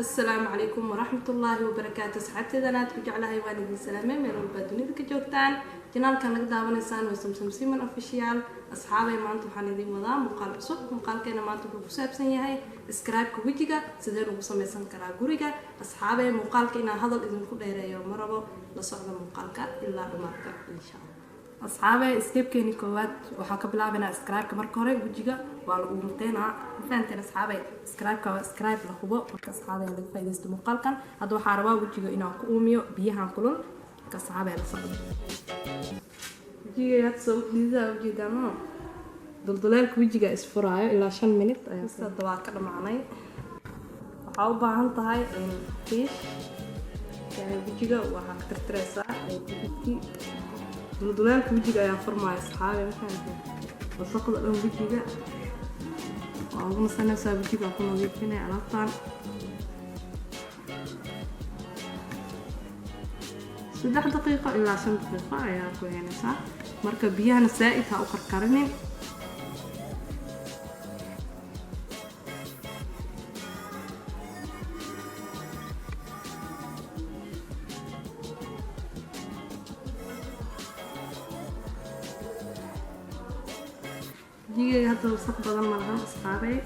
Asalaamu calaykum waraxmatullaahi wabarakaatu. Asxaabteedan aad ku jeclahay, waan idin salaamay meel walbaa dunida ka joogtaan. Channelkan naga daawanaysaan waa Samsam Siman Official. Asxaabay, maanta waxaan idin wadaa muuqaal cusub. Muuqaalkeena maanta wuxuu ku saabsan yahay scrubka wejiga, sidee lagu samaysan karaa guriga. Asxaabay, muuqaalka inaan hadal idinku dheereeyo ma rabo, la socda muuqaalka ilaa dhamaadka, insha Allah. Asxaabay, stepkeeni koowaad waxaa ka bilaabanaa scrubka. Marka hore wejiga waa lagu muteynaa, ma fahanteen asxaabay? Scrubka waa scrub la hubo. Marka asxaabay, laga faa'iidaysto muuqaalkan. Hadda waxaa rabaa wejiga inaan ku uumiyo biyahan kulul. Marka asxaabay, la socdo. Wejiga hadda soo dhididaa ujeedaa, ma dulduleelka wejiga isfuraayo ilaa 5 minute ayaa. Hadda waa ka dhamaanay. Waxaa u baahan tahay tiish. Wejiga waxaa ka tirtireysaa dhididkii, dulduleelka wejiga ayaa furmaya asxaabe, ma fahanteen? Wasaqda dhan wejiga waa ugu nasanaysaa, wejiga ku nadiifinaya alaabtan. 3 daqiiqo ilaa 5 daqiiqo ayaa ku heynaysaa. Marka biyahana saa-id ha u karkarinin. Wejigeyga hadda wasaq badan ma lahan asxaabey.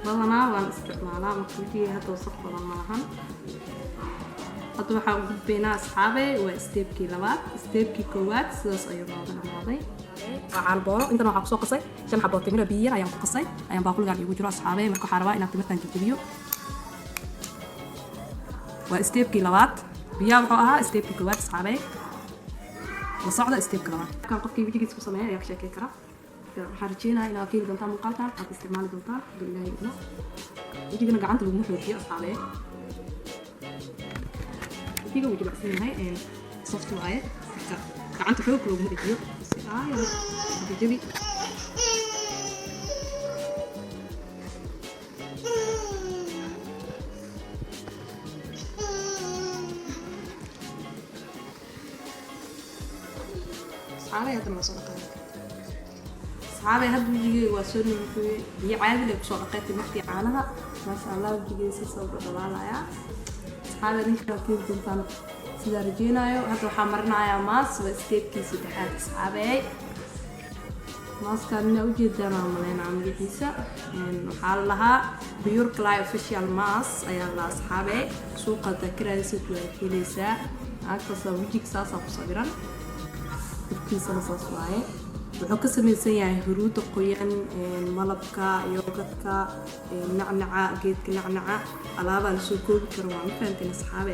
Badanaa waan isticmaalaa, marka wejigeyga hadda wasaq badan ma lahan. Hadda waxaa u gudbaynaa asxaabey waa stepkii labaad. Stepkii koowaad sidaas ayuu nooga dhamaaday. Waa caalbooro. Intan waxaa kusoo qasay 5 xaboo timira, biyo yar ayaan ku qasay, ayaan baaquligan iigu jiro asxaabey. Marka waxaa rabaa inaan timirtan jajabiyo. Waa stepkii labaad, biyaha wuxuu ahaa stepkii koowaad. Asxaabey, la socda stepka labaad. Kan qofkii wejigiisa ku sameeya ayaa ka sheekey kara. Waxaan rajeynayaa inaad ka heli doontaan muuqaalkan, aad isticmaali doontaan haduu Ilaahay idmo. Wejigana gacanta laguma xoojiyo asxaabee. Wejiga wuu jilicsan yahay, soft waaye, marka gacanta xoog looguma dhejiyo. Si aayar jajabi. Asxaabay, haddana waa soo dhaqaaya. Asxaabay, hadda wejigeyga waa soo nadiifiyey, biyo caadi leh kusoo dhaqay, timirtii, caanaha. Maasha Allah, wejigeyga soo dhadhalaalaya. Asxaabay, ninka waa keeni doontaan sidaa rajeynayo. Hadda waxaa marinayaa mask, waa stepkii saddexaad asxaabey. Maaskaan inaa ujeedaan waa maleynaa magaciisa. Waxaa la lahaa Pure Clay Official Mask ayaa la lahaa asxaabey. Suuqa hadaa ka raadisid waa helaysaa. Naagtaasa wejiga saasaa ku sawiran, korkiisana saas waaye. Wuxuu ka samaysan yahay huruudda qoyan, malabka, yogurtka, nacnaca, geedka nacnaca. Alaabaa lasoo koobi karo waa, ma fahanteen asxaabe?